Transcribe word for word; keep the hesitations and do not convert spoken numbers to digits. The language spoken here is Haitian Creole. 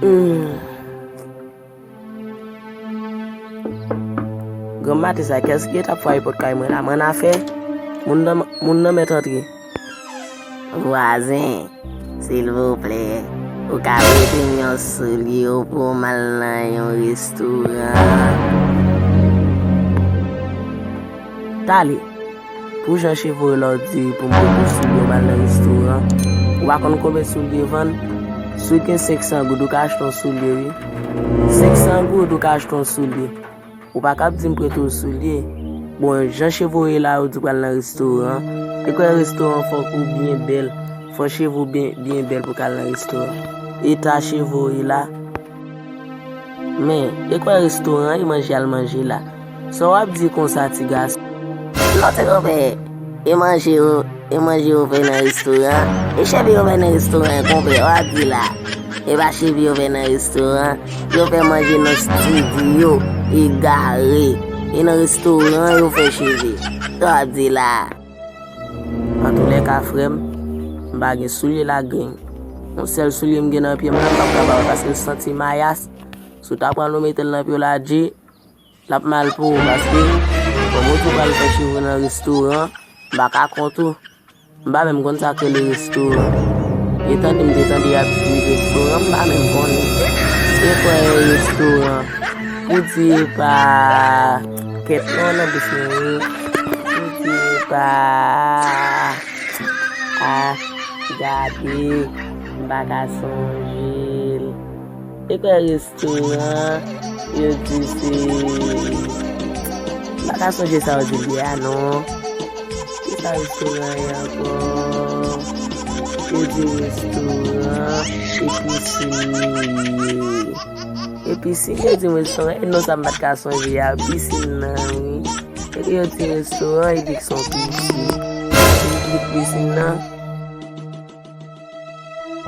Mm. Granm maten sa, kiyès ki t ap frape pòt kay mwen la? M annafè? Moun nan, moun nan mèt antre. Vwazen, silvouplè, ou ka prete m yon soulye pou m al nan yon restoran? Talè. Pou jan cheve w la, w di pou m prete w soulye w al nan restoran. Ou pa konn konbyen soulye vann? Si w gen senk san goud, ou ka achte yon soulye, wi. Senk san goud, ou ka achte yon soulye. Ou pa kab di m prete w soulye. Bon, jan cheve w ye la, ou di w pral nan restoran. E kwè restoran fòk ou byen bèl. Fò cheve w byen, byen bèl pou w ka al nan restoran. Eta cheve w ye la. Men, e kwè restoran, e manje al manje la. Sa w ap di konsa, ti gason? Non, ti konpè, e manje yo, e manje yo fè nan restoran. E cheve yo fè nan restoran, konpè, w ap di la. E pa cheve yo fè nan restoran. Yo fè manje nan estidyo, egare. E nan restoran yo fè cheve. Sa w ap di la? Antoulèka, frè m, m pa gen soulye la, gang. Yon sèl soulye m gen nan pye m nan, m p ap ka ba w paske l santi mayas. Si w ta pran l ou mete l nan pye w la, Dje, l ap mal pou ou paske kòm ou di w pral fè cheve nan restoran, m pa ka kont ou. M pa menm konn sa k rele restoran. E tande m te tande y ap di restoran, m pa menm konnen. E kwè restoran. Poudye pa kèt non nan bouch mwen wi. Poudye pa a gade m pa ka sonje l. E kwè restoran yo di se m pa ka sonje sa yo di l ye a non. Ki sa restoran ye ankò? Yo di restoran e pisin li ye. E pisin yo di restoran, e non sa m pa t ka sonje a, pisin nan wi. E yo di restoran, e di k se yon pisin. Li di pisin nan,